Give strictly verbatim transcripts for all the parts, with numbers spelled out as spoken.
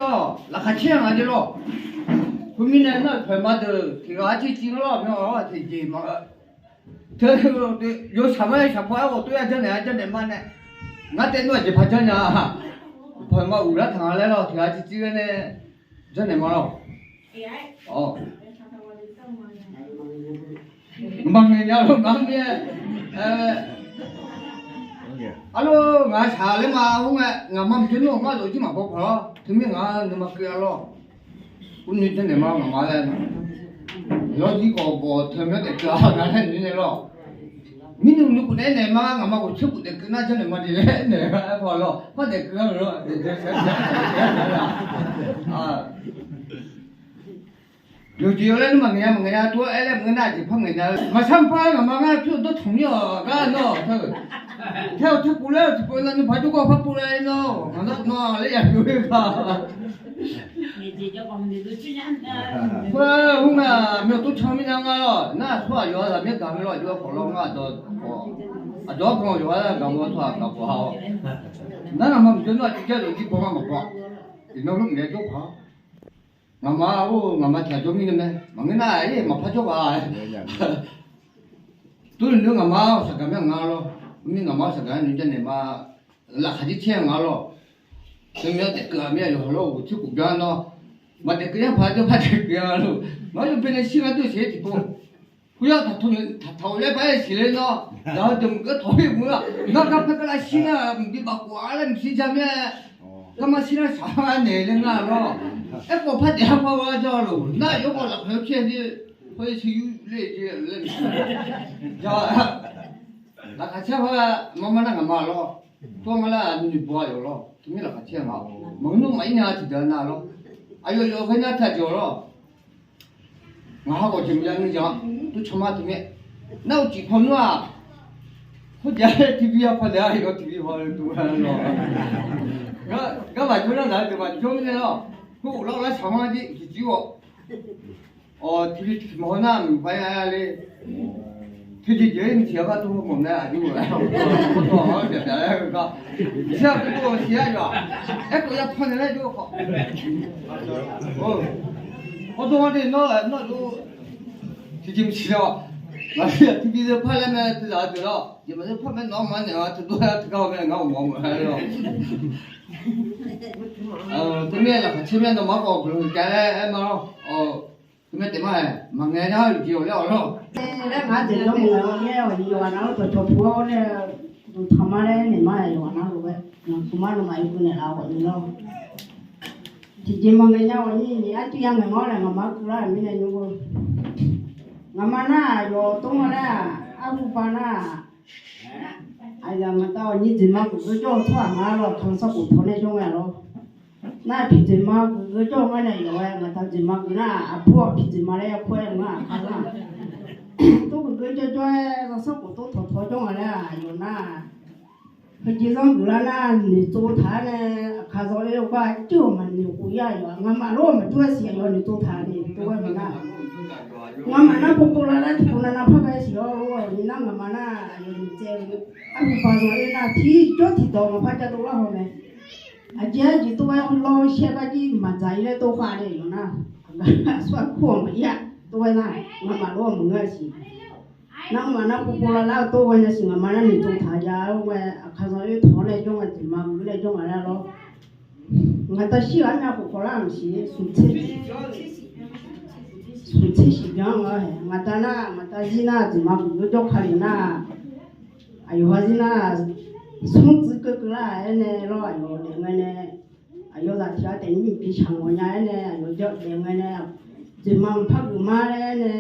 Lawr, laqkhaq caer-a nga jeq lawr. Khoermirnae nar-euq paeq ma deuq tiq ghaq-a civ civ lawr, myanr-awr tiqjeq ma. Teu yawshaq ma-aer shaqpov-aer ghawq tof-aer janrnaeq-a janrnaeq ma nae. Ngar taev nmr-aq jeqpaq janrnya-a. Paeq ma uqlar taq nga laer lawr, tiq ghaq civ civ ghae nae janrnaeq ma lawr. Maqngaeq nya-eu maqngeur-aer. Arlawr, ngaq-a shaq laer ma-a, khoerngae ngaqma mqjawr nmr-aq ngar lof jir maqbaw paq-awr, teumir ngaq-anr nuima keuv-a lawr. Khoerni janrnaeq ma ngaqma laer. Yawzir khawf bawq teu myanr daef keuv-a nga laer noeq naeq lawr. Mirnae nuikhof naeq-aer naeq ma, ngaqma khawf tserkhof daef keuv nar janrnaeq ma de laer naeq-a aer paw lawr, par daef keuv-a lawr. Yawqjeq yawlaer nmr maqngaeq nya maqngaeq nya tov-aer laer maqngeur nar, jeq par ngaeq nya-eu maqshar maqpar-aer ngaqma ngar pyur dawr tanq mir-awq gar nawr-eu. Tae-awq tae pov laer-eu tiqpov nar nuima jawrgar par pov laer nawr, ngaq nawr nawr laer yaf pyeuf-eu ga. Khoer-aq, mr ngaq myawq tov can mirnae nga lawr, nar-aq tsawrhaq yawqha zaqmyanr gaq-eu lawr, aqjox-aer khawf lawr ngar aqdawq, aqdawq-anr kan yawqha-aer gaq baw tsawrhaq gaq baw-awr. Nar ngaqma mqjawr nmr-aq tiqjar lof jir baw ngar maqbaw. Iqnan lor mqyaer jawr paq-awr. Ngaqma-or, ngaqma tiq ghaq jawr mirnae mae. Maqngeur nar-aq, maqpar jawr paq. Tov noeq ngaqma-awr saqgaq myanr nga lawr. Khoermir ngaqma-awr saqgaq-aer noeq janrnaeq ma. Laqkhaq jir caer nga lawr. Teumyanr daef keuv-a mir-a, yawqha lawr-euq tserkhof byan nawr. Maqdaef keuv yar paq jawr par daef keuv-a lor. Maqyawf baenae shir ngar dur-eu siq-aer tiqpov. Khoer-aq taqtaq-awq laer par-aer siqler nawr, zaq-eu deuq mqkeuv tawq-ir mq-eu-aq, ngar gar par gar lav shir nar mqbi bafkhof-a laer mqshir ja mir-a. Garma shir nar shaq-anr naeq laer ngar lawr. Aerkhawf par daef-a par gharjawr lor, nar yawr khawf lafkhoer-anr caer-a, khoer shir yur ler jeq laer mqshir ja. Laqkhaq caer-a par-a, marmar nar ngaqma lawr. Tov nga lar-aq nuinoeq baw-a yawf lawr. Teumir laqkhaq caer-a nga. Maqngeur nmr maqir nya tiqdeuq-a nar lawr. Aqyawf yawf ghae nar taqjeq-awq lawr. Ngaq ha khawf jeq maqya nuijan, tov can ma teu mir-a. Nar uqcif paw nmr-aq, khoerjav-aer TV-a paw naeq-a, iqnan TV paw dov-a lawr. Gar maqjawr nar zaq-eu deuq maqjawr mirnae lawr. Khoer ghoflar ghoflar shaq-anr-a jeq tiqjir-awq. Awq, TV tiq mawf-eu nar mqpar ya le. Teujeq jeq-aer mqtiq-a gar dov mawf nae aqjox-aer, pyaq pyaq laer-eu gar. Shir-aq, dov-awq siq-a yawf-aq. Aerkhawf ya paw naeq laer jawr khawf. Awr dov-a de nawr nawr jov. Tiqjeq mqsiq-awq. Maqsiq-aq TV zeu par laer mae, teuzaq-eu deuq lawr. Jeq maqzeu par mae nawr ma naeq-a teudov-aer teugar-eu mae ngar mawf-eu maqaer lawr. Teu mir-a laqkhaq caer mir-a nawmaf khawf guiqlanq huiq kav laer aer ma lawr. Teu mir-a taef ma-aer maqngae nar-eu jeq-awq laer-awq lawr. Laer ngaq-anr jeq jawrmuiq-awr nae-awq, yawqghaq navluf dawqcawq puq-awr nae-eu, duqtanq ma laer naeq ma-aer yawqghaq navluf-aer, naqtmq ma nawmaf yawqghaq naeqlaf-awq ni lawr. Tiqjeq maqngae nya-awq ni, arcuiv ya ngaeq ma-awr nae ngaqma-anr keuvlar-euq mirnae nymr-eu. Ngaqma nar-aq yawq tov-a laer-aq, arhu ba nar-aq, aqyawf ngaqda-awq nyiq jeq ma geuf geur jawr-eu tsawrhaq nga lawr, kanq sanrkhof tawq nae jawr ngae lawr. Nar-aq piqjeq ma geuf geur jawr-eu ngar nae yawf-aer ngaqda jeq ma geuf nar-aq, aqbur-awq piqjeq ma laer ya kur-aer-eu ngar-aq kar nar. Tov geuf geur jawr jawr-aer zanrsanrkhof tov tawq tawq jawr nga laer-aq, aqyawf nar-aq, heujeq zanr geuf lar nar noeqtsov taq-aer nae, aqkar zanr oe-eu gar jir-awq maqnoeq khof-ir-aq yawf-aq, ngaqma lor-awq maqdur-aer siq aqyawf noeqtsov taq-a ni tov-aer maqnar. Ngaqma nar povpov lar lar tiqpov nav nav par ghae siq-awr lor-awq ni nar ngaqma nar aqyawf noeqtsaev-eu arhu ba zanr oe nar tiqjawr tiqdawq maqpar jav dovlar haw mae. Aqjeq aqjeq tov-aer lawr shaer gar jir maqdzaq-ir laer tov khav nae yawf nar, aqgar aqsur aqkur-awq maqir-aq tov-aer nar, ngaqma lor-awq maqngeur-a siq. Nar ngaqma nar povpov lar lar-eu tov ghae nae siq ngaqma nar noeqtsov taq-a jav-aer ghae aqkar zanr oe tawq-awr nae jawr nga jeq ma geuf-ir nae jawr nga laer lawr. Ngaqda shir ghaq-anr nya khof khawf lar-euq siq smq tser siq byan nga-aer ngaqda nar ngaqda zir nar jeq ma geuf-eu jawr ka lef nar, aqyawf ha zir nar smr tsuiv keuv keuv lar-aer nae lawr aqyawf daef ngae nae, aqyawf zaq tiq ghaq taef nyiq bi shaq ngawq nya-aer nae aqyawf jawr daef ngae nae, jeq ma mqpar geuf ma laer nae,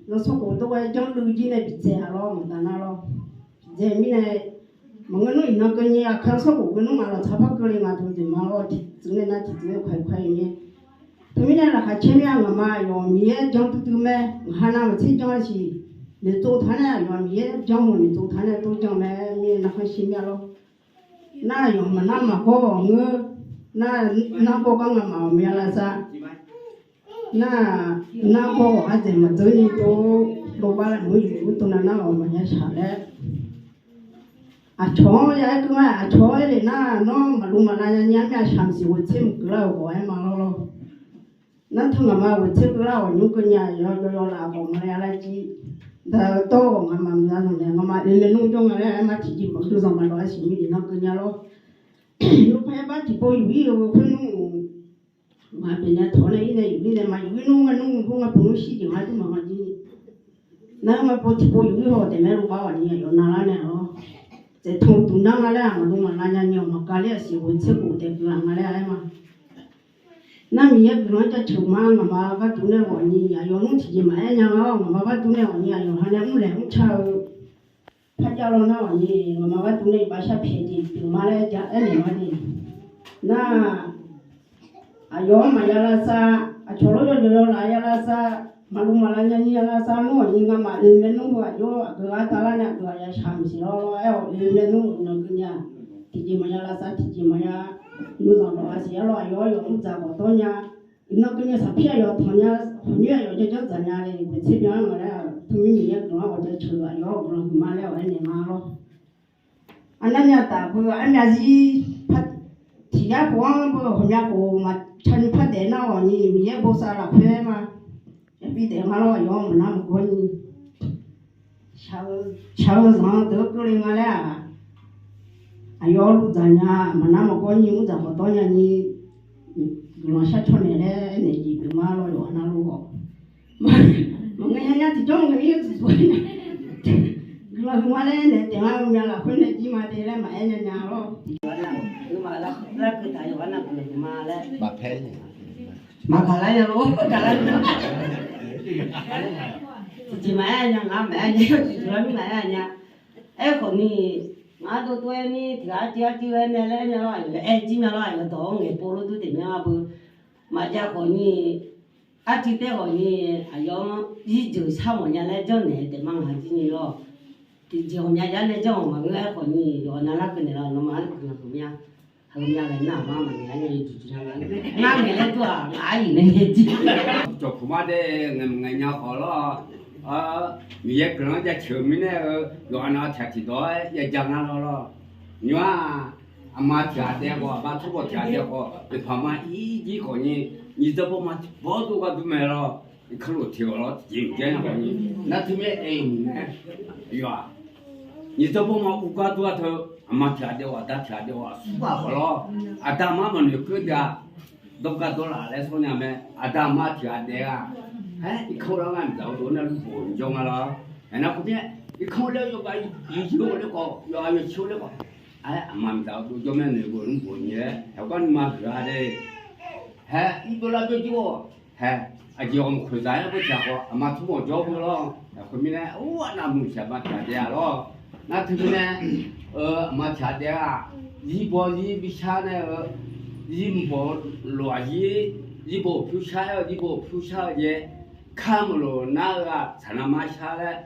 zanrsanrkhof tov ghae janrluiv jir nae bidzaeq-a lawr ngaqda nar lawr. Bidzaeq mirnae, maqngeur nmr iqnan keuvni aqkar zanrsanrkhof geu nmr ngaq lawq tsaq par keuvle ngaq dawq jeq ma lawr tiqtsuif nae nar tiqtsuif-aer khaeq khaeq-ir mir. Teumirnae laqkhaq caer mir-a ngaqma yawf Miqyaer jan duidui mae, ngaq ha navmaqtser jan-a siq. Noeqtsov taq-aer nae aqyawf Miqyaer jan-eu noeqtsov taq-aer nae tov jan mae mirnae narkhan shir mir-a lawr. Nar aqyawf maqnar maqgawr-awq ngeur, nar nargawr gar ngaqma-awq mya lavsav. Nar nargawr-awq ardzaeq maqdzeur ni tov, dovbar laer maqngeur yuf ur tov nav nar-awq maqya shaq laer. Aqcawq-anr ya aer keuv ma, aqcawq-anr aer le nar, nawr maqlu maqlav nya nyir-a mir-a, shaqmq siq ghoeqtser mq keuvlar-euq khawf aer ma lawr lawr. Nar teu ngaqma ghoeqtser keuvlar-awq nymr keuv nya, yawqyawq yawqlaf khawf maqlav lar jir. Daq-eu tawr-awq ngaqma maqza zanqnaeq, ngaqma oe laer nmr jawr nga laer aer ma, tiqjeq maqdov zanq maqdawq-a siq mir iqnan keuv nya lawr. Nymr par-aer bar tiqpov yuq-ir-eu khoernmr, ngaq pyeufnya tawq nae ir nae yuq-ir nae maqyuq-ir nmr nga nmr khoer nga pov nmr shir jeq nga dur maqnga jir. Nar nga pov tiqpov yuq-ir haw taef mae lor, bar ghawq ni aqyawf navlar nae lawr. Tsaev tanq duq nar nga laer-aq, maqlu maqlav nya nyir-awq maqga ler-aq siq ghoeqtser khof taef guiqlanq nga laer aer ma. Nar Miqyaer guiqlanq-anr jaceuq ma, ngaqma gharduq nae ghawq ni aqyawf nmr tiqjeq maqaer nya nga-awr, ngaqma gharduq nae ghawq ni aqyawf ha nae mrlaeq mrca-eu parjav law nar ghawq ni, ngaqma gharduq nae iqbax sharpyaeq jeq pyeuf ma laer ja aernaeq ma de. Nar aqyawf-anr maqya lavsav, aqcawq lor yawjawq yawlaf ya lavsav, maqlu maqlav nya nyir ya lavsav nmr ghawq ni ngamaf oe laer nmr heu aqjox aqgeu ghaq tavlar nae aqgeu ghaq ya shaqmq siq lawr lawr aer-awq oe laer nmr iqnan keuv nya. Tiqjeq maqya lavsav, tiqjeq maqya nmr zanqdawq-a siq-a lawr, aqyawf-anr yawf mr dzaq khawf dawr nya. Iqnan keuv nya saqpir aqyawf tanq nya, hawqnyoer aqyawf janr dzaq nya le, ghoeqtser byan-anr nga laer-aq, teu mir Miqyaer guiqlanq-anr ghawq jaceuq-eu aqyawf-anr guiqlanq huiqma laer-awq aernaeq ma lawr. Arnavmyav taf beu armyav zir, tiq yar khof-anr beu ghawqmya khof maqca nymr par daef nar ghawq ni Miqyaer bosav lafkhoer ma. Yabi daef nga lawr, aqyawf-anr maqnar maqgawr ni. Shaq-eu zanq-eu deuq-anr keuvle nga laer-aq, aqyawf-anr luf dzaq nya, maqnar maqgawr ni mr dzaq khawf dawr nya ni, guiqlanq shar caw naeq laer aernaeq jeq pyeuf ma lawr, yawqha navluf-awq. Maqngae nya nya tiqjawr ngae-ir-eu tiqjawr-aer, guiqlanq huiqma laer naeq taef-a, myav lafkhoer nae jir ma de laer maqaer nya nya lawr. Larkeuv taq yawqghaq nav guiqlanq huiqma laer maqpaer maqgaq lar nya lor, gaq lar nya. Tiqjeq maqaer nya, ngar maqaer nya, tiqjeq lar mir maqaer nya. Aerkhawf ni, ngar dovtov-aer mir tiq ghaq arcuiv arcuiv-aer nae laer aer nya lawr, aqyawf aer jir nya lawr, aqyawf dawq-anr ngaeq pov lof dur taef myanr-a beu. Maqjav khawf ni, arcuiv taef khawf ni, aqyawf-anr zir jeuq shar mawf nya laer janrnaeq taef ma ngaq jir ni lawr. Tiqjeq ghawqmya yar nae janr-awq maqngeur-aer khawf ni, yawqha navlar keuv naeq lawr, nawmaf-anr guiqlanq huiqmya. Heugar maqnaeq nar aqma maqnaeq nar yawqjeq jeq nar ngar ngaeq laer dur-aq, ngaq-aq iq nae ngae jir. Cawqpuq mar dae ngaeq maqngaeq nya khawf lawr. Miqyaer guiqlanq-anr jaceuq-eu mirnae-eu, yawqha nav tiq ghaq tiqdawq-aer ya ja ngar lawr lawr. Nymr-aq, aqma tiq ghaq daef khawf, aqma tawrbawq tiq ghaq daef khawf, dawqpaq ma ir jir khawf ni, nyiq dzawr bawr ma tiq bawr dov gar dur mae lawr. Iqkanr lof teq-awq lawr, tiqjeq mqjaer nya khawf ni, nar teumirnae aer-eu mq nae, aqyawf-aq, nyiq dzawr bawr ma uvgar dur-a teu, aqma tiq ghaq daef khawf, aqda tiq ghaq daef khawf, aqsur ghaq khawf lawr, aqda aqma maqnoeq keuv deuq-aq, dawrgar dawrlaf laer sawr nya mae, aqda aqma tiq ghaq daef-aq, aer, iqkanr lar ngar mqdzaq-eu dov nar luf bof jawr nga lawr. Aernar khoermirnae, iqkanr laer yawqghaq yawqjeq-eu ler khawf, yawqha yawqjeq-eu ler khawf, aer, aqma mqdzaq-eu dov jawr mae noeq bof lmr bof nyi laer, haeq gar nuima huiq-a de. Haeq, irdov lar byaer jir-awq. Haeq, aqjeq ghawqmq khoeqzaq-aer beu tiq ghaq khawf, aqma tmr mawf jawr beu lawr. Haeq, khoermirnae, or, arnav mq tiq aqma tiq ghaq daef-a lawr. Nar teumirnae, aqma tiq ghaq daef-aq, zir baw zir bi shar nae-eu, zir mq baw lof-aq zir, zir baw pyur shar-aer-eu, zir baw pyur shar-eu jeq, kar maqlof nar-eu-aq saqnaq mar shar laer,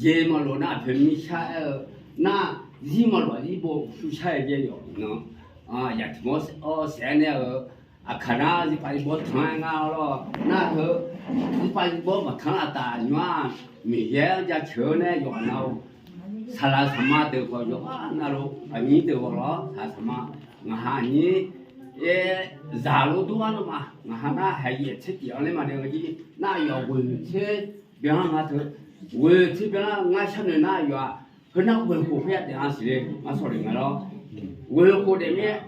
jeq maqlof nar aqpoeq mir shar-aer-eu, nar zir maqlof zir baw pyur shar-eu jeq yawf nan, yaq tiq mawr saef-aer nae-eu, aqkaq nar zirpav zirbaw tanq-aer ngar lawr. Nar heu zirpav zirbaw maqtanq aqtaf nymr-aq, Miqyaer-anr jaceuq-eu nae yawqha nav-eu saqlaq saqma deuq khawf, yawqha navluf aqnyir deuq ghawq lawr, saqlaq saqma, ngaq ha aqnyir, aer, zaq lof dur-a nawmaf, ngaq ha nar haeq yaeq tser tiq-anr ler ma de-eu jir, nar yawf ghoeq tser byanlar nga teu, ghoeq tser byanlar ngar sharnoeq nar yawf-aq, heu nar ghoeq khof khoer-a daef-a siqle ngar sawr le nga lawr. Ghoeq khof daef mir-aer,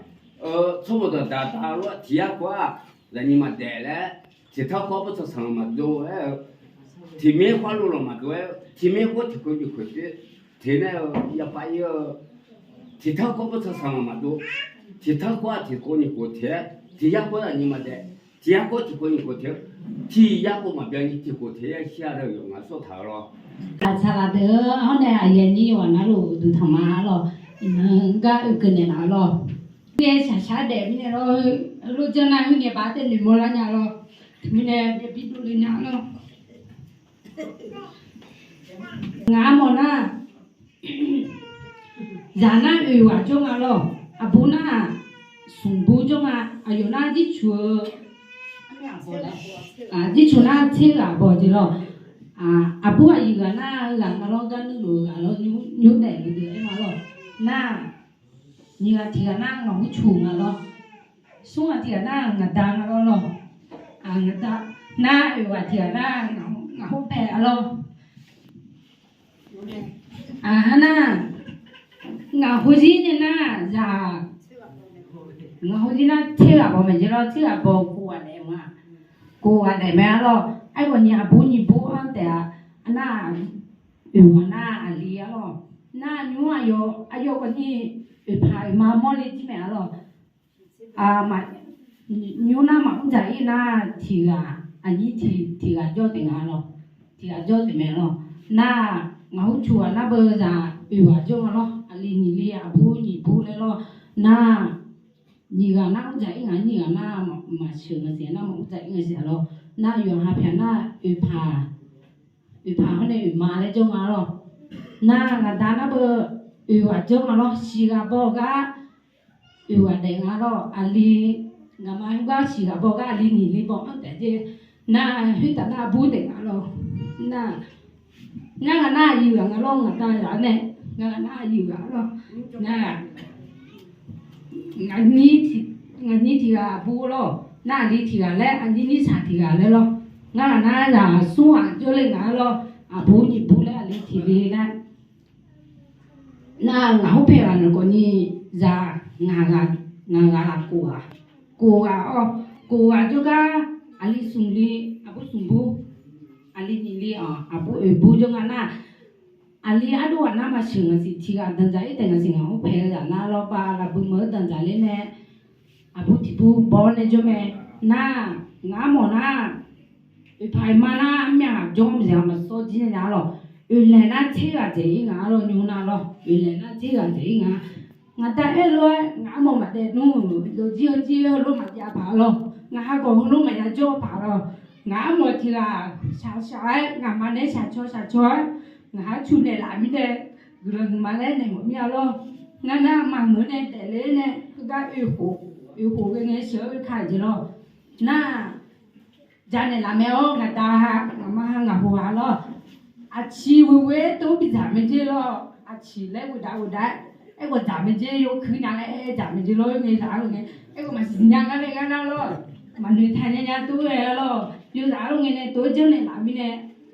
tsawrmawq dawqdaq daq lof-aer tiq yar khof-aq, zaqnyiq maqdaef laer, tiq tanr khof-anr bawrtsanq sanqlanq maqdov-aer-eu, tiq mir khof-anr lov lanq maqdov-aer, tiq mir khof tiq khof nyiq khof teq nae-eu yapav ir-eu, tiq tanr khof-anr bawrtsanq sanqlanq maqdov, tiq tanr khof-aq tiq khof nyiq khof teq-aer, tiq yar khof zaqnyiq maqdaef, tiq yar khof tiq khof nyiq khof teq-eu, tiq yar khof maqbyan nyiq tiq khof teq-aer shir-a deuq yawf nga sawr taq-eu lawr. Aqsaqlaq deuq-anr nae aqyuif aqnyir yawqha navluf duq tanq ma lawr. Iqnan gar oekeuv naeq laf lawr. Nae shaqshaq daef mirnae lawr, heu lof janr nar heu ngae baq tae noeqmawr lar nya lawr. Teumirnae byabi dovle nya lawr. Ngaq armawf nar, zaq nar oeq ghaq jawr nga lawr. Aqbur nar smq bur jawr nga. Aqyawf nar jircuf-eu, jircuf nar tser ghaq baw jeq lawr. Aqbur aqyuif ghaq nar ghaq nga lawr, gar nuirlof-eu ghaq lawr, nymr daef-eu deuq aer ma lawr. Nar, nyiq ghaq tiq ghaq nar ngaq hawr cuq nga lawr. Smr ghaq tiq ghaq nar ngaq da nga lawr lawr. Ngaq da nar, oeq ghaq tiq ghaq nar ngaq hawr pae-a lawr. Aq, nar, ngaq hawr zir nae nar zaq, ngaq hawr zir nar tser ghaq baw maeq jeq lawr, tser ghaq baw kov ghaq daef ma. Kov ghaq daef mae-a lawr. Aerkhawf ni aqbur nyiq bur-anr taef-a. Nar, oeq ghaq nar aqli-a lawr. Nar nymr aqyawf, aqyawf khawf ni oeqpaq oeqma mawrle jir maeq-a lawr. Nymr nar maqmr dzaq-ir nar tiq ghaq, aqnyir tiq, tiq ghaq jawr taef nga lawr. Tiq ghaq jawr taef mae lawr. Nar, ngaq hawr cuq ghaq nar beu zaq oeq ghaq jawr nga lawr. Aqli nyiq li aqbur nyiq bur laer lawr. Nar, nyiq ghaq nar mr dzaq-ir nga, nyiq ghaq nar maqsheuq nga siq nar maqmr dzaq-ir nga siq lawr. Nar yawqha pyaeq nar oeqpaq, oeqpaq hawr nae oeqma laer jawr nga lawr. Nar ngaq da nar beu oeq ghaq jawr nga lawr, siq ghaq baw gar oeq ghaq daef nga lawr. Aqli, ngaqma heugar siq ghaq baw gar aqli nyiq li baw-anr taef jeq. Nar khoertaf nar bur daef nga lawr. Nar, ngar ghaq nar aqyuif ghaq nga lawr, ngaq da yaq-anr nae. Ngar ghaq nar aqyuif ghaq lawr. Nar, ngaq nyir tiq ghaq bur lawr. Nar aqli tiq ghaq laer, aqnyir nyir saq tiq ghaq laer lawr. Ngar ghaq nar zaq smr ghaq jawrle nga lawr. Aqbur nyiq bur laer aqli tiq li laer. Nar ngaq hawr pae ghaq naeq khawf ni zaq ngaq ghaq, ngaq ghaq laf kof ghaq. Kof ghaq-awr, kof ghaq jawrgar aqli smq li, aqbur smq bur, aqli nyiq li-awq, aqbur oeq bur jawr nga nar, aqli ardov ghaq nar maqsheuq nga siq, tiq ghaq danqdzaq-ir taef nga siq, ngaq hawr pae-eu zaq nar lawr ba laf bui meuq-eu danqdzaq ler nae, aqbur tiq bur baw-awr nae jawr mae. Nar, ngaq armawf nar, oeqpaq oeqma nar armyav ghaq jawr maqzaq maqsawr jir nae nya-a lawr. Oeqlaeq nar tser ghaq dzaeq-ir nga-a lawr, nymr nar lawr. Oeqlaeq nar tser ghaq dzaeq-ir nga. Ngaq da aer lof-aer ngaq armawf maqdaef nmr, dawqjir-eu jir heulof maqjav paq lawr. Ngaq ha gawq heulof maqya jawr paq lawr. Ngaq armawf tiq ghaq shaq shaq-aer, ngaqma nae shaq caw shaq caw-aer, ngaq ha cu naeqlaf mirnae, guiqlanq huiqma laer naeq mawf mir-a lawr. Ngar nar maqmeuq nae daefle nae heugar oekhof, oekhof ghae ngae sheuq-eu ka-eu jeq lawr. Nar, janaeq laf mae-awr ngaq da ha, ngaqma ha, ngaq hoq ha lawr. Aqciq ghoe ghoe-aer tov bidzaq mae jer lawr. Aqciq laer ghoedav ghoedav-aer, aerkhawf dzaq mae jer, yawkuir nya laer aer dzaq mae jer lawr, ngae zaq-anr ngae. Aerkhawf maqsiq nya ngar nae ngar nar lawr. Maqnoeq taq nya nya tov-aer lawr. Yawzaq-anr ngae nae tov-aer janrnaeq laf mirnae,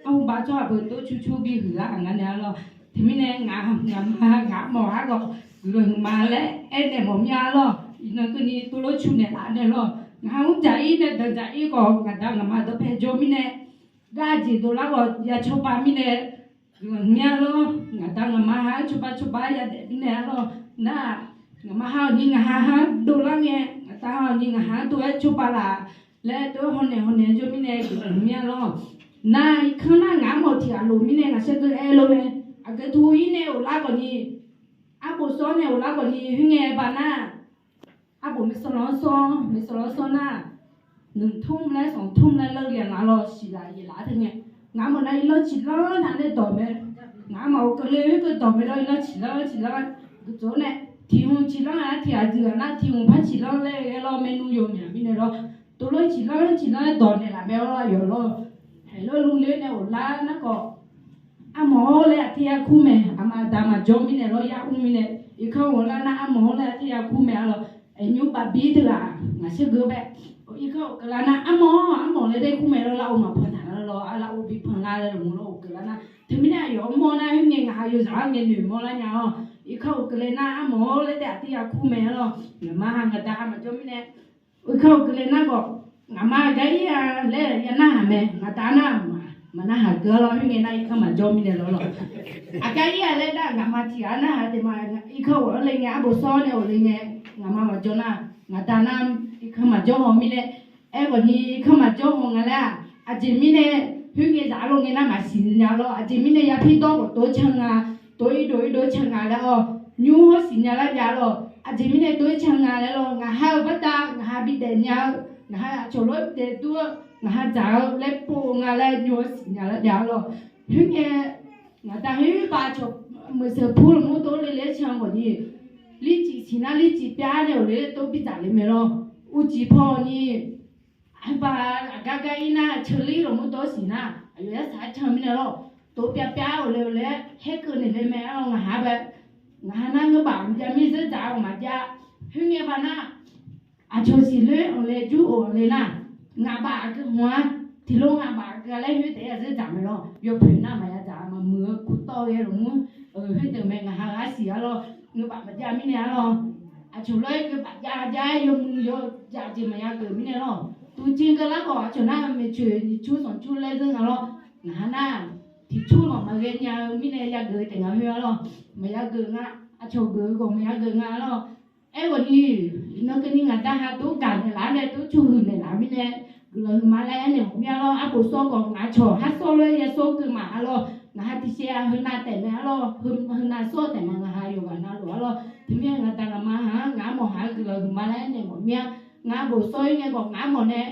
arhuba tsawrhaq beu tov cur cur bihuiq lar-aq ngar nae-a lawr. Teumirnae ngaq, ngaqma ngaq armawf-anr gawq guiqlanq huiqma laer aernaeq mawf mir-a lawr. Iqnan keuvni tov lof cu naeqlaf nae lawr. Ngaq ha mr dzaq-ir nae danqdzaq-ir khawf, ngaq da ngaqma dawqpae jawr mirnae, gar jeq dovlar khawf ya cawba mirnae, guiqlanq mir-a lawr. Ngaq da ngaqma ha-anr cawba cawba-aer yadaef mirnae-a lawr. Nar, ngaqma ha-awq ni ngaq ha-anr dovlar ngae, ngaq da ha-awq ni ngaq ha-anr dov-aer cawba laf laer tov-aer hawnaeq hawnaeq jawr mirnae guiqlanq mir-a lawr. Nar, irkanr nar ngaq armawf tiq ghaq loq mirnae ngaq saergeu aer lof mae. Aqgeu tov-ir nae ghoflar khawf ni, arbof sawr nae ghoflar khawf ni, khoerngae ba nar, arbof maeqsanqlanq-anr sawr, maeqsanqlanq-anr sawr nar, nmq tmr laer sanq tmr laer lar le nga lawr, siqlaf yaeqlaf-aer teu ngae. Ngaq armawf nar irlanr ciqlanr taq nae dawq mae. Ngaq armawf-euq keuvle khoerkeuv dawq mae lawr, irlanr ciqlanr ciqlanr guiqtsoeq-awr nae, tiq hmq ciqlanr-aq tiq ghaq dui ghaq nar tiq hmq par ciqlanr laer ghae lawr, maernmr yawmyaq mirnae lawr. Tov lof ciqlanr ciqlanr-aer dawq naeqlaf mae-awr aqyawf lawr. Haeq lawr lmr le nae ghoflar nar khawf, armawf-awr laer aqter yar kur mae. Aqma aqda maqjawr mirnae lawr, yar mr mirnae, irkanr ghoflar nar armawf-awr laer aqter yar kur mae-a lawr. Aqnymr baqbir teughaq ngaq saergeu bae, irkanr ghofkeuvlar nar armawf-awr armawf laer dae kur mae lawr, lar-eu maqpanq taq nar lawr, lar-eu bipanq lar laer lmq lawr ghofkeuvlar nar. Teumirnae aqyawf-anr mawr nar khoerngae ngaq ha yawzaq-anr ngae noeqmawr lar nya-awr, irkanr ghofkeuvle nar armawf-awr laer dae aqter yar kur mae-a lawr. Ngaqma ha ngaq da ha maqjawr mirnae, irkanr ghofkeuvle nar khawf, ngaqma gar ir-a laer ya narhaq mae. Ngaq da nar maqnarhaq keuv-a lawr, khoerngae nar irkanr maqjawr mirnae lawr lawr. Aqgar ir-a laer nar ngaqma tiq ghaq narhaq taef ma. Irkanr ghofle ngae, arbof sawr nae ghofle ngae, ngaqma maqjawr nar, ngaq da nar irkanr maqjawr haw mirnae, aerkhawf ni irkanr maqjawr haw nga laer-aq, aqjeq mirnae, khoerngae zaf-a lor ngae nar maqsiq nya lawr. Aqjeq mirnae yapir dawr khawf tov can nga, tov irdov irdov can nga laer-awr, nymr hawr siqnya lar jav lawr. Aqjeq mirnae tov-aer can nga laer lawr, ngaq ha-eu baqda ngaq ha bidaef nya-eu, ngaq ha aqcawq lof-aer bidaef dur-eu, ngaq ha dzaq-eu laer pov nga laer nymr hawr siqnya lar jav lawr. Khoerngae, ngaq da khoer ba cawq meuq seuq pur lmr tov le le can khawf ni, lircif siq nar lircif pyav nae awq le tov bidzaq le mae lawr. Uqcif paw ni, aqba aqgar gar ir nar ceulir lmr tov siq nar aqyawf yar saq-aer can mirnae lawr. Tov pyav pyav awq le awq le-aer haer keuv naeq le mae-a lawr, ngaq ha bae Ngaq ha nar ngeur baf maqjav mir zeur dzaq-eu maqjav. Khoerngae baf nar, aqcawq siqloer anqle jur of anqle nar, ngaq baf aqgeu hmq-a, tiqlof ngaq baf aqgeu-a laer khoer taef-aer zeur dzaq mae lawr. Yawpoeq nar maqya dzaq maqmuiq-eu kur tawv ghae lmq-mr. Khoerdeuq mae ngaq ha-euq arsiq-a lawr. Ngeur baf maqjav mirnae-a lawr. Aqcawq lof-aer ngeur baf jav jav-aer yawmuiq yawdzaq jeq maqya geuf mirnae lawr. Tuqjeq geu lar khawf aqcawq nar maeqtsoeq nyiq cur sanq cur laer zeur nga lawr. Ngaq ha nar tiq cur lawq maqghae nya-eu mirnae yageuf taef ngaq khoer-a lawr. Maqya geuf nga, aqcawq geuf-eu khawf maqya geuf nga lawr. Aerkhawf ni, iqnan keuvni ngaq da ha tov gaq naeqlaf-anr nae tov cur huiq naeqlaf mirnae, guiqlanq huiqma laer aernaeq mawf mir-a lawr. Arbof sawr khawf ngaq cawq har sawr lof-aer ya sawr keuv ma-a lawr. Ngaq ha tiq shaev-a heunav taef mae-a lawr. Heunav sawr taef ma ngaq ha yawqghaq navluf-a lawr. Teumirnae ngaq da ngaq ma ha-anr ngaq armawf ha-eu guiqlanq huiqma laer aernaeq mawf mir-a. Ngaq arbof sawr-ir ngae khawf ngaq armawf nae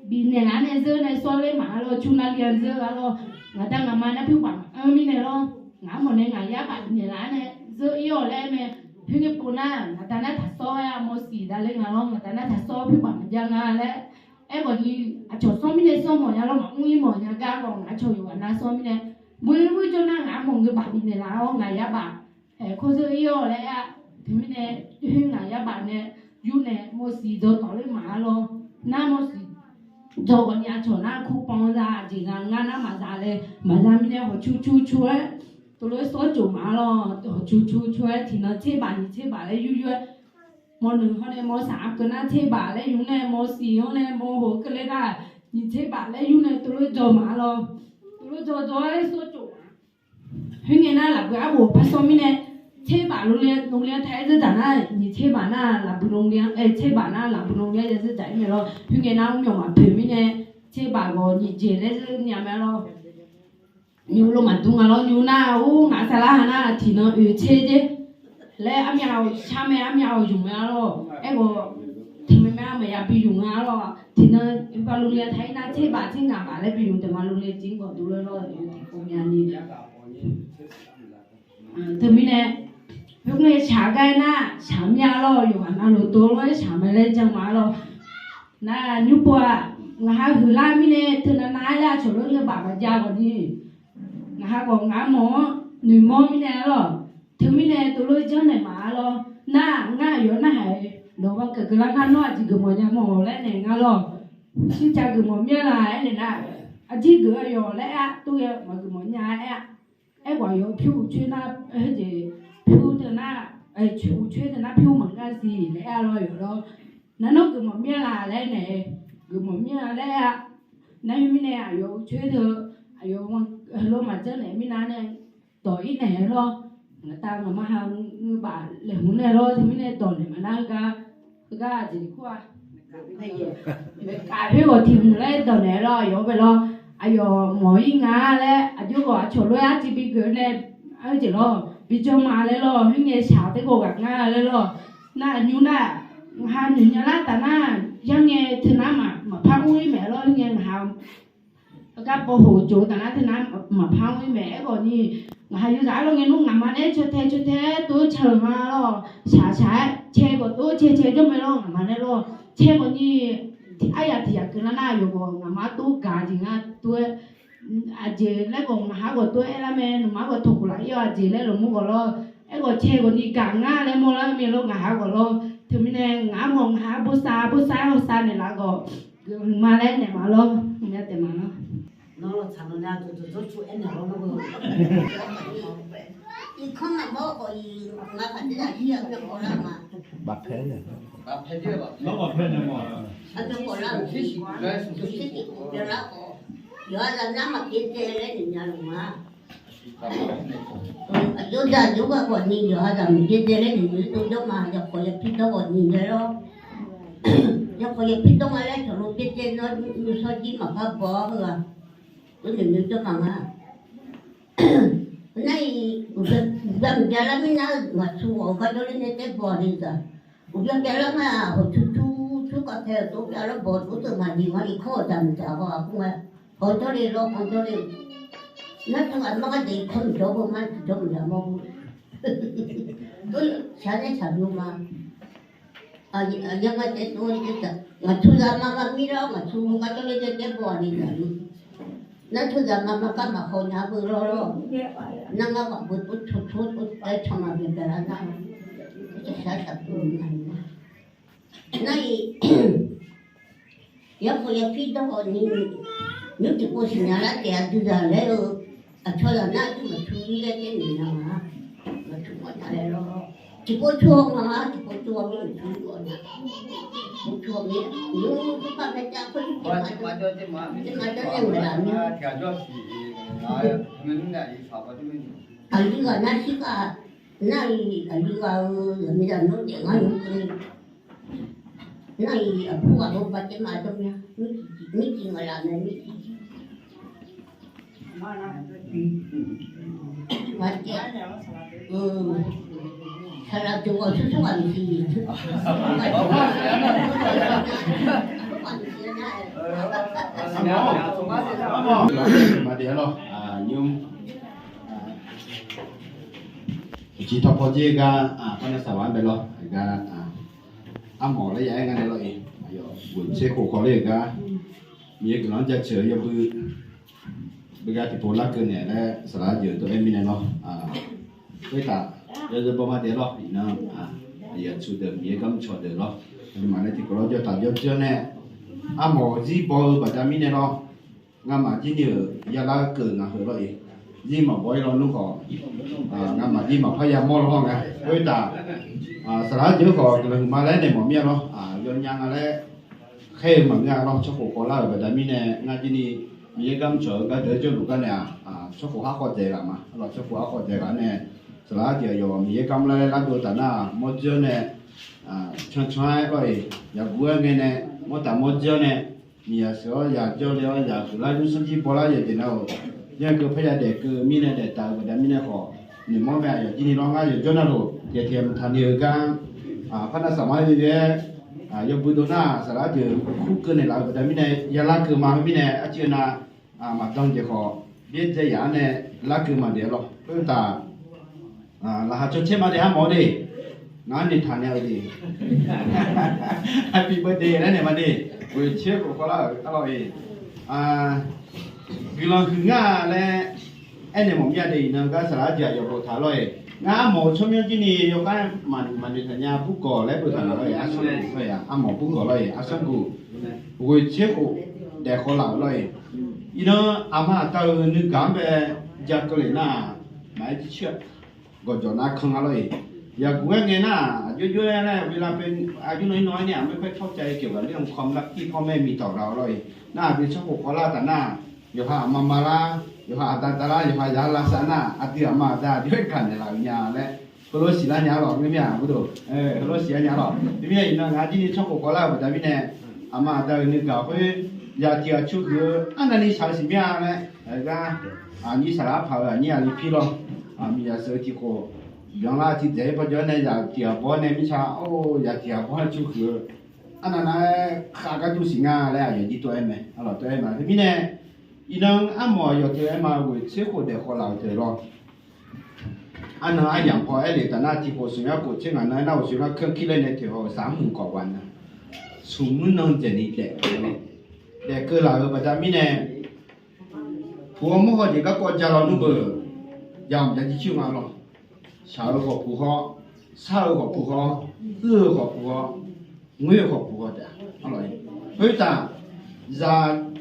bifnaeq laf-anr nae zeur nae sawr ler ma-a lawr. Cur nar li-a zeur-a lawr. Ngaq da ngaq ma nar pyur baf maqanr mirnae lawr. Ngaq armawf nae ngaq yar baf bifnaeq laf-anr nae zeur-ir-awq laer mae. Khoerngae pov nar ngaq da nar taq sawr-aer-a mawr siq davler nga lawr. Ngaq da nar taq sawr pyur baf maqjav nga laer. Aerkhawf ni, aqcawq sawr mirnae sawr mawf nya lawr, maqmr-ir mawf nya gar lawr. Ngaq cawq yawqghaq nav sawr mirnae, mur mur jawr nar ngaq armawf ngeur baf bifnaeq laf-awr ngaq yar baf kawr zeur-ir-awq laer-a. Teumirnae, khoer ngaq yar baf nae yur nae mawr siq dzaw tawf ler ma-a lawr. Nar mawr siq dzaw khawf ni aqcawq nar kur pan za jeq za ngar nar maqza le. Maqza mirnae hawq cur cur cur-aer tov lof-aer sawr cof ma-a lawr. Hawq cur cur cur-aer tiqnan tser baf nyiq tser baf laer yur yur-aer, mawrnuiq hawr nae mawrsaq-anr keuv nar tser baf laer yur nae mawr siq hawr nae mawr hoq keuvle nar nyiq tser baf laer yur nae tov lof-aer dzaw ma-a lawr. Tov lof dzaw dzaw-aer sawr cof ma. Khoerngae nar lafbui arbof par sawr mirnae, tser baf lov le lov le-anr taef-aer zeur dzaq nar nyiq tser baf nar lafbui lov le-anr, tser baf nar lafbui lov le-anr ya zeur dzaq-ir mae lawr. Khoerngae nar mr myawq maqpoeq mirnae, tser baf ghawq nyiq jeq laer zeur nya mae lawr. Nymr lof maqdur nga lawr. Nymr nar ur ngaq saqlar ha nar tiqnan oeq tser jer laer armyav-awq shar mae, armyav-awq yumq mae-a lawr. Aerkhawf tiqmae mae-a maqya bi yumq nga-a lawr. Tiqnan ba lov le-a taef-ir nar tser baf tser ngaq baf laer bi yumq taef ma lov le jeq-anr gawq dov lof-aer lawr. Tiqpov myav ni Teumirnae, khoerngae shaq gar-aer nar shaq mir-a lawr. Yawqghaq navluf dov lof-aer shaq mae laer jan ma-a lawr. Nar nymr pov-aq, ngaq ha huiqlar mirnae teunav nav-aer laer aqcawq lof-aer ngeur baf maqjav ghawq ni, ngaq ha khawf ngaq-anr mawq-anr noeqmawr mirnae-a lawr. Teumirnae tov lof-aer janrnaeq ma-a lawr. Nar ngar aqyawf narhaq-iq, nawq-eu ma keuv keuv lar ngar nawr aqjeq geufmawf nya mawf laer naeq ngar lawr. Shircav geufmawf mir-a laq-aer naeq nar, aqjeq geuf-eu yawq laer aer-a, tov-aer maqgeufmawf nya-aer-a. Aerkhawf yawf pyur uqcoer nar, heujeq pyur teu nar, uqcoer teu nar pyur maqngar siq laer aer-a lawr yawf lawr. Nar nawr geufmawf mir-a laq laer naeq, geufmawf mir-a laer aer-a. Nar khoermirnae aqyawf uqcoer teu, aqyawf heulof maqjanr naeq mirnae nae dawq-ir naeq-aer lawr. Ngaqtav ngaqma ha ngeur baf laeqhmq nae lawr. Teumirnae dawq naeq maqnar heugar, heugar aqjeq kur-a. Maeqkaf khoer ghawq tiq hmq laer dawq naeq-aer lawr, yawf-anr bae lawr. Aqyawf mawq-ir nga laer aqjox ghawq aqcawq lof-aer arciv bi geuf nae, arjeq lawr bi janr ma laer lawr. Khoerngae shaq-eu teugawq ghaq ngar laer lawr. Nar aqnymr nar, ngaq ha noeq nya lar taf nar, yanr ngae teu nar maqpar mr-ir maeq lawr. Khoerngae ngaq ha heugar pov hoq jov-eu taf nar teu nar maqpar mr-ir maeq. Aerkhawf ni, ngaq ha yawzaq arlawr ngae nmr ngaqma nae caw tae caw tae tov-aer can-euq ma lawr. Shaq shaq-aer cae khawf tov cae cae jawr mae lawr ngaqma nae lawr. Cae khawf ni, aryaq tiq yaq keuv lar nar yawqghaq ngaqma tov gaq jeq ngar tov-aer aqjeq laer khawf ngaq ha khawf tov-aer aer lar mae. Nawmaf khawf tawqkhof laf-ir-awr aqjeq laer lawqmur khawf lawr. Aerkhawf cae khawf ni gaq ngar laer mawr lar-eu mae lawr ngaq ha khawf lawr. Teumirnae ngaq-anr mawf ngaq ha bosav bosav-aer hawsav naeqlaf khawf, geufhuiq ma laer naeq ma lawr. Mya taef ma lawr. Nawr lawtsaq nawq nya dawqdawq dawrcu aernaeq lawr nawr. Iqkanr maqmawr khawf iq, ngaq khaqdzerzaq jir-aq myanrkhawv lar ma. Bafpae nae, nawr bafpae nae ma. Myanrkhawv lar-euq, yawqha zaq nar maqpyeuf dzae laer noeq nya luf ma. Aqjox zaq aqjox ghaq khawf ni yawqha zaq maqpyeuf dzae laer noeq noeq-ir dov jawr ma. Yawkawq yapir dawr khawf ni laer lawr. Yawkawq yapir dawr nga laer taqlo pyeuf dzae nawr nymrshawr jir maqpar baw-awr heu-aq, noeq noeq-ir dov ma nga. Nar-iq uqbya mqbya lar mirnae-eu ngaqtsu ghawq-eu gar jawrler nae taer baw-a ni zaq. Uqbya bya lar nga-aq, hawqtsu tsu tsu kavpae-euq tov bya lar baw-eu tov teu maqjeq nga. Iqkanr-euq daq mqdzaq haw-aq kur nga. Haw jawrle lawr, haw jawrle. Nar teu aqmar gar daef iqkanr mqjawr beu mar tiqjawr mqdzaq mawr bu. Shaq nae shaq byov ma. Aqyar gar taef tov-aer ngaqtsu zaq ma ma mir lar-awr ngaqtsu gar jawrler tae taer baw-a ni zaq-eu. Nar teu zaq ma ma gar maqhaw nya beu lawr lawr. Nar ngar ghaq beu tov tov tov tov-aer can ma byaeq byaeq lar nar, sar saqbui ma. Nar-iq, yarkhawf yapir dawr khawf ni, nymr tiqpov siqnya lar taef aqdui zaq laer-eu, aqcawq zaq nar aqdui maqtsu-ir laer taer noeq nya nga. Maqtsu khawf nya laer lawr. Tiqpov tsu haw nga, tiqpov tsu haw mir maqtsu-ir khawf nya. Tiqpov tsu haw mir, nymr tsu par paer jav khoer, tiqma jawr nae ngeur laf mir. Aqli ghaq nar shir ghaq, nar-iq aqli ghaq-eu zaqmiqzaq nawr daef ngar nymr keuvni. Nar-iq aqbur ghaq bawba taer ma dawr mir-a, mircif ngaq laf mae mircif. Saqlaq deuq ghawq tsawrtsawr ghaq maqsiq. Maqdaef-a lawr, nymr. Uqcif tawqpaw dzer gar, par nav saqlaq-anr bae lawr, gar, armawf laer ya-aer ngar nae lawr-iq, aqyawf ghoeq tser khof khawf ler-euq gar, Miqyaer guiqlanq-anr jaceuq-eu yawbui, beugar tiqpov larkeuv naeq laer saqlaq jeuq dov-aer mirnae lawr. Khoertaf, yawzeu bawma daef lawr, iqnan, aqyuif aqtsu deuq Miqyaer gar mrcawq deuq lawr, maqnae tiqkawv lawr jawr taq jawr jawr nae, armawf-euq zir baw-eu baqda mirnae lawr. Ngamaf jir ni-euq yalar keuv ngaq heu lawr-iq, zir maqbaw-ir lawnmr khawf, ngamaf jir maqpar yamawr law hawr nga. Khoertaf, saqlaq jeuq khawf guiqlanq huiqma laer naeq mawf mir-a lawr. Yawnya nga laer khaer-eu maqngeur-a lawr. Tsawrkhof khawvlar-euq baqda mirnae ngar jir ni Miqyaer gar mrcawq-eu gardeuq-aer jawrluf gar nae-aq, tsawrkhof har khawv dzaeq ghaq ma. Lawr, tsawrkhof har khawv dzaeq ghaq nae, saqlaq jeuq aqyawf Miqyaer gar mrlar laer lardov-eu taf nar-aq, mawr dzer-awr nae, cancan-aer lawr-iq, yaqguv-aer ngae nae, mawr taf mawr dzer-awr nae, miqyaq sheuq-awr yaq jawrle-awr yaq huiqlar lur sanrjir bawlar yawqjeq nar-euq, yanr keuv parya daef keuv mirnae daef taf-eu baqda mirnae khawf, noeqmawr mae. Aqyawf jir ni lawr ngar yawqjawr navluf, yaeq tiq yaq mqtaq ni-eu gar, par nav saqma-aer byae byae-aer, yawbui dov nar-aq, saqlaq jeuq kurkeuv naeqlaf-eu baqda mirnae yalar keuv ma. Heu mirnae arcuiv nav, maqdan jeq khawf, byaerdzae yaf-anr nae larkeuv maqdaef-a lawr. Khoertaf, laqkhaq caw caer ma de, armawf-awr de, ngaq-anr noeqtaq naeq-eu de, Happy birthday laer naeq ma de, ghoeq tser khof khawvlar-euq arlawr-iq, guiqlanq huiq nga laer aernaeq mawf mir-a de. Iqnan gar saqlaq jeuq aqyawf boftaq lawr-iq, ngar armawf-eu tsawrmyanr jir ni yawkhav maqnoeq taq nya burgawq laer boftaq nga lawr-iq, arsanr guf lawr-iq, armawf burgawq lawr-iq, arsanr guf, ghoeq tser khof daef khawvlar-euq lawr-iq. Iqnan aqma aqda-euq nuigaq-anr bae ja keuvle nar-aq, maqaer jircoer-a, gawqjawq nar kan nga lawr-iq. Yaqguv-aer ngae nar-aq, aqjox jox-aer laer เวลาเป็นอายุน้อยๆ เนี่ย ไม่ค่อยเข้าใจเกี่ยวกับเรื่องความรักที่พ่อแม่มีต่อเรา lawr-iq. Nar aqdui tsawrkhof khawvlar taf nar, yawqha aqma ma lar, yawqha aqda da lar, yawqha zaq lavsav nar, aqdui aqma aqda aqjox-aer gaqnaeq laf-euq nya laer, heulof siqlar nya lawr, ngeur mir-a, heulof siqlar nya lawr. Teumirnae iqnan ngaq jir ni tsawrkhof khawvlar-euq baqda mirnae, aqma aqda-euq nuigaq khoer, yaq tiq ghaq cu huiq-eu arnavni shaq-eu siq mir-a laer, gar, aqnyir saqlaq arpaq-euq aqnyir aqli pir lawr, miqyaq sheuq-eu tiq khof, byanlar tiq dzaeq-aer bawjawr nae yaq tiq ghaq baw-awr nae mirtsa, or, yaq tiq ghaq baw-awr cu huiq-eu, arnav nav-aer khav gar duq siq nga laer aqyawf jir tov-aer mae, arlawq tov-aer ma. Teumirnae, iqnan armawf aqyawf teu-aer ma, ghoeq tser khof daef khawvlar-euq teu lawr. Arnan aryamq paw aer le taf nar, tiq khof smq yar khof tser ngaq nan aernar, uqshoe gar keuvkir laer nae toeq haw-euq saq armq kawq ghaq nar, smq mr nan dzaeqni daef, daef keuvlaf-euq baqda mirnae, puq-awr mawr haw jeq garkawv ja lawnmr beu, yamq ja jircoer nga lawr. Shaq-eu khawf puq haw, sar-eu khawf puq haw, uir-eu khawf puq haw, ngoer-eu khawf puq haw taef-a. Khoertaf,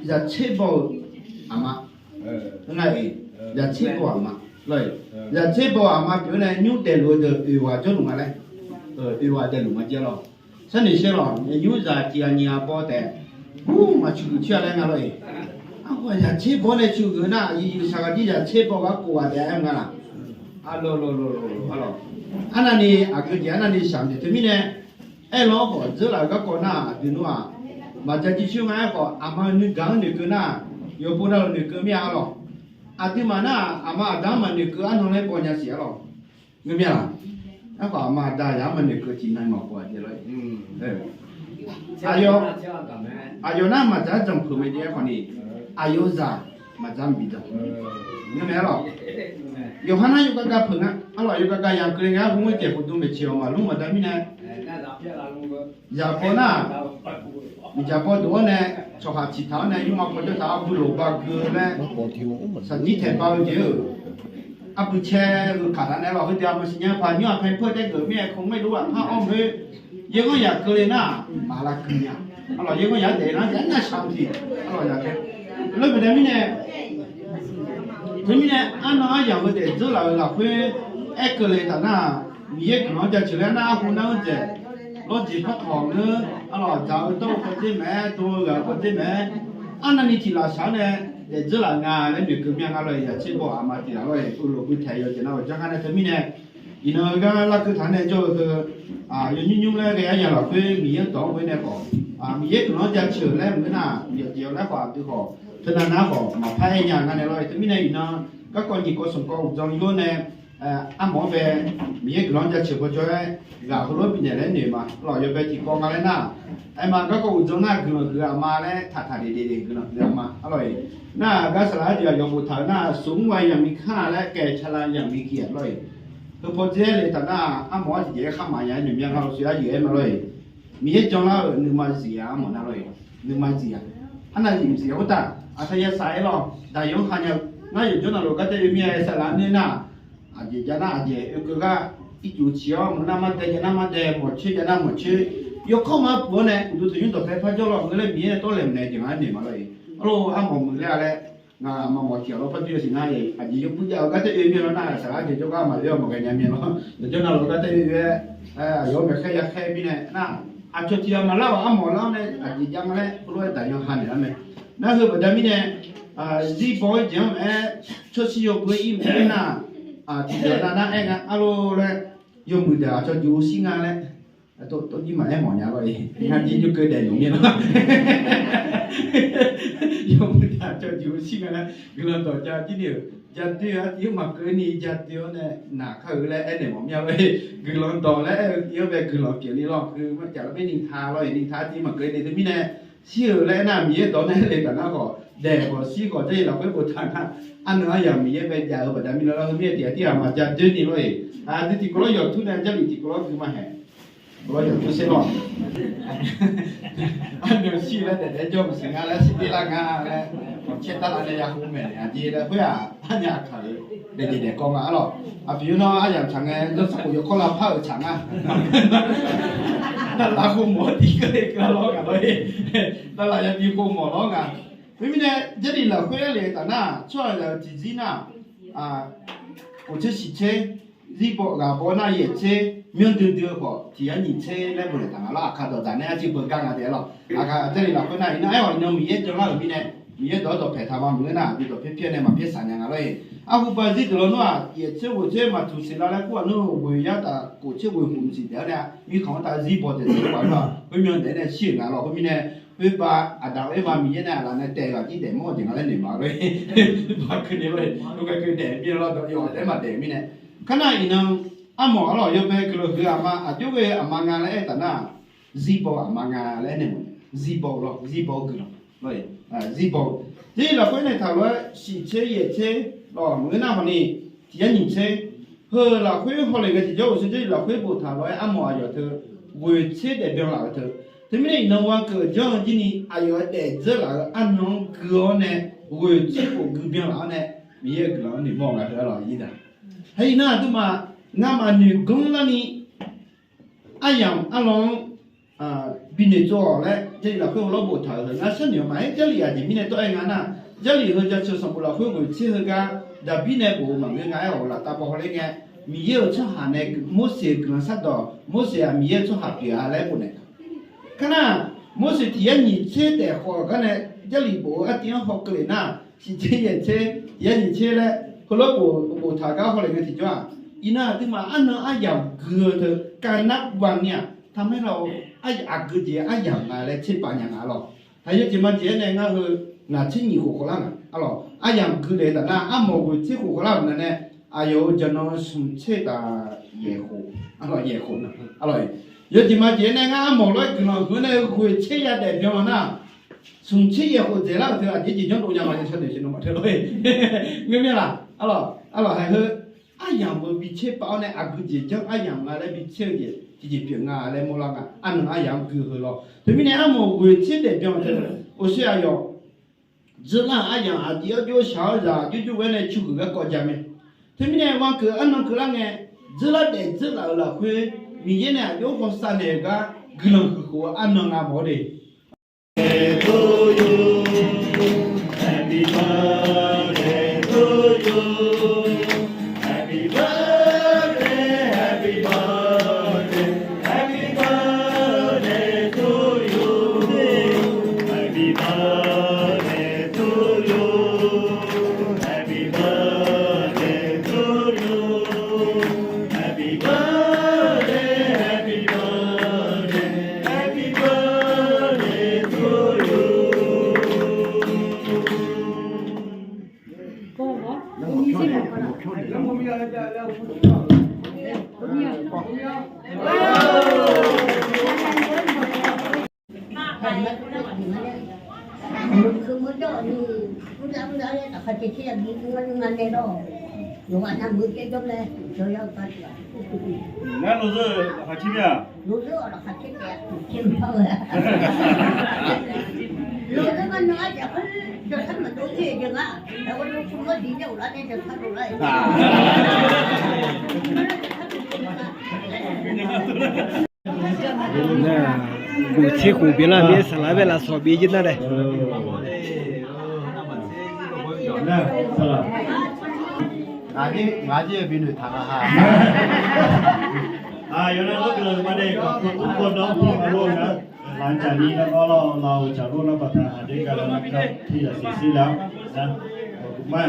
zaq tser baw-eu aqma, nar-iq, zaq tser baw aqma, zaq tser baw aqma pyeuf-awr nae nymr daefluf-eu deuq oeq ghaq jawrluf nga laer, oeq ghaq daefluf ma jir lawr. Sharnoeq sher lawq, nymr zaq tiq ghaq nyiq ghaq baw taef, ur, maqcu huiq coer-a laer nga lawr-iq. Arkhawf zaq tser baw nae cu huiq-eu nar, aqyuif yuif shaq ghaq jir zaq tser baw gar khof ghaq taef-aer nga laq. Arlawq, arlawq, arnavni aqgeu jeq arnavni shaq-eu jeq teumirnae, aerlawr khawf dzeurlaf-euq garkawv nar, aqdui nmr-aq, maqja jircoer nga. Aerkhawf aqma nuigaq-anr noeqkeuv nar, yawqpov navluf noeqkeuv mir-a arlawq. Aqduimaf nar, aqma aqda-anr maqnoeqkeuv arnan laer baw nya siq arlawq. Ngeur mir-a laq? Aerkhawf aqma aqda yaq-anr maqnoeqkeuv tiqnan maqpov-aq jeq lawr-iq. Aqyawf nar maqdzaq-aer dzanq peuq mae jeq aerkhawf ni, aqyawf-eu zaq maqdzaq-aer maqbi dzanq. Ngeur mae arlawq. Yawqha nar yawgav gav peuq nga arlawq, yawgav gav yaq keuvle nga. Arhu ngoer taef khofdm maeqtsoeq-awq maqlmr baqda mirnae, zaq baw nar, zaq baw dof-awr nae Cawqhaq ciqtaq-awr nae nymrma paw jawr taq-awr, builoq ba gui-eu laer, saqnyir taeq ba-eu jeq-eu, arbui caer-eu kaq taq nae lawq, heudeuq-aq maqsiq nya paq nymr-aq paeq peur taer geuf mir-aer คงไม่รู้-aq par-awr mq-oer, yaerghanr yaq keuvle nar-aq, maq lavkuiq nya. Arlawq, yaerghanr yaq daef nar-aq, nar shaq tiq, arlawq, yaq tae. Lawr baqda mirnae, teumirnae arnan aryamq-eu daefdzeur laf-euq lafkhoer aer keuvle taf nar-aq, Miqyaer guiqlanq-anr jaceuq laer nar-aq, arhu nar-anr dzaeq, lawrjeq partawq ngeur, arlawq, dzaq-eu dawr-eu kawdzer maeq-aer, dov-eu ghaq-eu kawdzer maeq-aer, arnavni tiq laf shaq-anr nae daefdzeur laf nga laer noeqkeuv mir-a nga lawr-iq, yaqtser baw aqma tiq laf lawr-iq, uqloq bui taeq yawjeq nar-aq janr gar nae teumirnae, iqnan-eu gar larkeuv taq nae jawr-eu heu, yawnymr nymr laer ghae-aer nya lafkhoer Miqyaer-anr dawq-anr ghoe nae khawf, Miqyaer guiqlanq-anr jaceuq laer mq-eu nar-aq, yawqjeq-awr laer khawf aqdui khawf, teunav nav khawf maqpar aer nya nga nae lawr-iq, teumirnae iqnan garkawv nyiq kawv smq kawv uqdzan yur nae, armawf-anr bae, Miqyaer guiqlanq-anr jaceuq baw jawr-aer, ghaq heulof-aer bifnaeq laer noeq ma. Arlawq, yawbae tiqkawv nga laer nar-aq, aerma garkawv uqdzan nar-aq guiqlanq huiq-eu aqma laer taqtaq daef daef daef guiqlanq huiq-eu aqma. Arlawq-iq, nar-aq gar saqlaq-aer deuq-aq yawqbof taq-eu nar-aq, soq mr wa yamq mi kar laer kaeq ca la yamq mi ki-aq lawr-iq, heupawdzer-aer le taf nar-aq, armawf-anr tiqjeq-aer khar maqya-aer noeq mya nga lawr-iq, soeq aryuif-aer ma lawr-iq, Miqyaer janlar-euq nuima zif-a armawf nar lawr-iq, nuima zif-a. Arnavni zif-a khoertav aqtaq yasaq-aer lawr daqyan-anr ha nya-eu, ngar yawqjawr navluf gar tae oe mir-a, saqlaq-aer noer nar-aq, aqjeq jav nar aqjeq oekeuv gar, ircuf ciq-awr mq nar mar dae jav nar mar dae, mawqcoer jav nar mawqcoer, yawkawr ma puq-awr nae uqduq tanqnymr dawqpae par jawr lawr ngeur laer Miqyaer nae tawrlaeq mq nae jeq nga-aer noeq ma lawr-iq. Arlawr, armawf muiq laer-a laer, ngaq aqma mawf tiq-aq lawr par jir-eu siq nar-aq, aqjeq yawbui jav-eu gar tae oe mir-a lawr nar-aq, saqlaq-aer jeq jawrgar maqoe-awr maqghae nya mir-a lawr. Yawqjawr navluf gar tae oe-aer, aqyawf-anr maeqkhaer yakhaer mirnae nar-aq, aqcawq tiq ghaq maqlar-awq, armawf lar-awr nae aqjeq jav nga laer heulof-aer daqyan ha naeq-ar mae. Nar heu baqda mirnae, zirbaw-aer jeq-anr maqaer, tsawrshir yawbui-aer ir maqaer nar-aq, tiqdeuq nav nar aer nga arlawr laer, yawmuiq deuq aqcawq juq-eu shir nga laer, tov jir maqaer mawf nya lawr-iq, ngar jir nymr keuv daef nmr mir-a lawr. Yawmuiq deuq aqcawq juq-eu shir nga laer, guiqlanq dawq ja jir ni-euq ja doer-a tiv-anr maqkeuv ni ja doer-awr nae naq kar-eu laer aernaeq mawf mir-a lawr-iq, guiqlanq dawq laer aer-eu tiv-anr bae guiqlanq pyeuf ni lawr, heu maqjav lar mir ni ta lawr-iq, ni ta tiv maqkeuv ni teumirnae, shir-euq laer aernar-aq Miqyaer dawq nae le taf nar khawf, daeq khawf shir khawf Jarlif lafkhoer boftaq nar, arnan aryamq Miqyaer bae jav-eu baqda mirnae lawr, heu mirnae tiq ghaq tirghaq maqja doer ni lawr-iq, aqdui tiqkawv lawr yawqtur nae Jarlif tiqkawv lawr gui ma haeq. Lawr yawqtur ser lawr. Arnan shir laer daefdaef jawr maqsiq nga laer shir ler lar nga laer, caer tar lar nae ya hov maeq aqjeq laer khoer-aq, arnya aqkaq-eu daefjeq daefkawv nga arlawq. Aqpoeq yawr nawr aryamq tsaq ngae, zanrsanrkhof yawkawr lavpar-euq tsaq nga. Navlaf khov mawf-awr tiqkeuv le keuv lawr nga lawr-iq. Navlaf yabi khov mawf lawr nga. Khoermirnae, Jarlif lafkhoer aer le-eu taf nar, tsawrhaqzaq-euq tiqzir nar, khof tser shiq tser, zirbaw ghaq baw nar yaeq tser, myanr duidui-eu khawf tiq yar nyiq tser laer bofnaeq taq nga lawr. Aqkaq dawqdzaq nae arciv beugar nga taef-aer lawr. Aqkaq Jarlif lafkhoer nar iqnan aer-awq, iqnan Miqyaer janlar-euq mirnae, Miqyaer dawq-awr dawqpaeq taq ma maqngeur nar, aqdui dawq pyaer pyaer nae maqpyaer saq nya nga lawr-iq. Arhuba zir deuq lawnmr-aq, yaeq tser ghoeq tser maqtsuq siq lar laer kur-aq nar, ghoeq yar taf khof tser ghoeq khof mqsiq daef-awr nae, mirkhanq-anr taf zirbaw daef daef-aer paq-aer nar, khoermyan daef-aer nae shir-euq nga lawr. Khoermirnae, khoerba Aqdaq-euq aerma Miqyaer nae aqlaf nae taef ghaq jir daef mawr-eu jeq nga laer noeq ma lawr-iq. Ba keuvni lawr-iq, khoergar keuv daef mir-a lawr, dawq yawf daef-aer maqdaef mirnae. Kar nar iqnan, armawf arlawq yawbae guiqlanq huiq-eu aqma aqjox ghae-eu aqma nga laer aer taf nar, zirbaw aqma nga laer aernaeq mawf-a. Zirbaw lawr, zirbaw-eu guiqlanq lawr-iq, zirbaw. Jarlif lafkhoer nae taq lof-aer shiq tser yaeq tser lawq maqngeur nar hawni, tiq yar nyiq tser, heu lafkhoer hawleq ngae tiqjawr-euq sher Jarlif lafkhoer boftaq lof-aer armawf aqyawf teu ghoeq tser daef byan laf-euq teu. Teumirnae iqnan ghaq keuq janr-eu jir ni aqyawf-aer daef dzeur laf-euq arnan-anr gui-awr nae, ghoeq tser khof gui byan laf-awr nae, Miqyaer-euq guiqlanq-anr noeqmawr-eu nga teu arlawq ir da. Haer iqnan aqduimaf ngamaf noeq ganr larni aryamq arlawr-anr binoeq tsov-awq laer Jarlif lafkhoer heulof boftaq-euq heu ngar sharnoeq-eu maqaer, Jarlif aqjeq mirnae tawr-aer nga nar, Jarlif heu jaceuq sanqbof lafkhoer ghoeq tser heugar Daqbir nae bof-eu maqngeur nga aer-awq laf taf baw hawler ngae, Miqyaer-euq tsawrhaq nae Morseq-euq guiqlanq shardawq, Morseq-aq Miqyaer-euq tsawrhaq pyeuf-a laer bofnaeq-a. Kar nar, Morseq tiq yar nyiq tser daef khawf gar nae Jarlif bof-eu artiv-anr haw keuvle nar, shiq tser yaeq tser, tiq yar nyiq tser laer heulof bof, boftaq gar hawleq ngae tiqjawr-aq, iqnan aqduimaf arnan aryamq gui-eu teu kavnar bani-aq, taqmaer laf-eu aqgeujeq aryamq nga laer tserpav nya nga lawq. Haq yawjeq majeq-aer nae ngar heu ngaq tser nyiq khof khawvlar nga arlawq. Aryamq gui le taf nar armawf ghoeq tser khof khawvlar-euq nga nae, aqyawf-euq jaqnan smq tser taf yaeq khof, arlawq yaeq khof na arlawq. Yawjeq majeq-aer nae ngar armawf lof-aer guiqlanq huiq-awr nae ghoeq tser ya daef byan-a nar, smq tser yaeq khof dzaeqlar-euq teu aqjeq jeq janr dov nya ma yawshar noeq sher nawmaf teu lor-e. Ngeur mir-a laf arlawq, arlawq haiq heu aryamq-eu bi tser pav-awr nae aqgeujeq janr aryamq nga laer bi tser-eu jeq tiqjeq pyeuf nga laer mawrlar nga. Arnan aryamq-anr gui heu lawr. Teumirnae armawf ghoeq tser daef byan-eu teu Oqshoer aqyawf dzeurlar-euq aryamq aqdir-awr jov shaq-awr zaq jov jov ghae nae cuqhuiq garkawv ja mae. Teumirnae ghaq keuq arnan keuvlar ngae, dzeurlar daef dzeurlaf-euq lafkhoer Miqyaer nae aqjox-anr hawsav naeq-euq gar guiqlanq huiq khof-eu arnan nga mawf-awr de. Ngar lozeur laqkhaq caer mir-aq. Nar, guq tser khof byalar mir-aer saqlar bae lafsawq bi jir nar dae. Ngaq jir bi noeqtaq nga ha. Yawqnan-anr guiqlanq ma nae, kawqtmr kawqdawr pawr-a lor-eu nar, laqjaq ni nar-awr lawr, lawr-eu jaq lor nar baqda aqdui gaq-eu nar tiq yaq siqsir lar-awr nar, ma.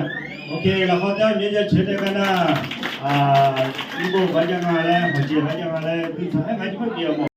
Ok, lafkhoer taef-aer Miqyaer jaceuq-eu taef gar nar, irbof gar jav nga laer, hawqjeq gar jav nga laer, guiqlanq-aer nga jir par bif-awq mawf.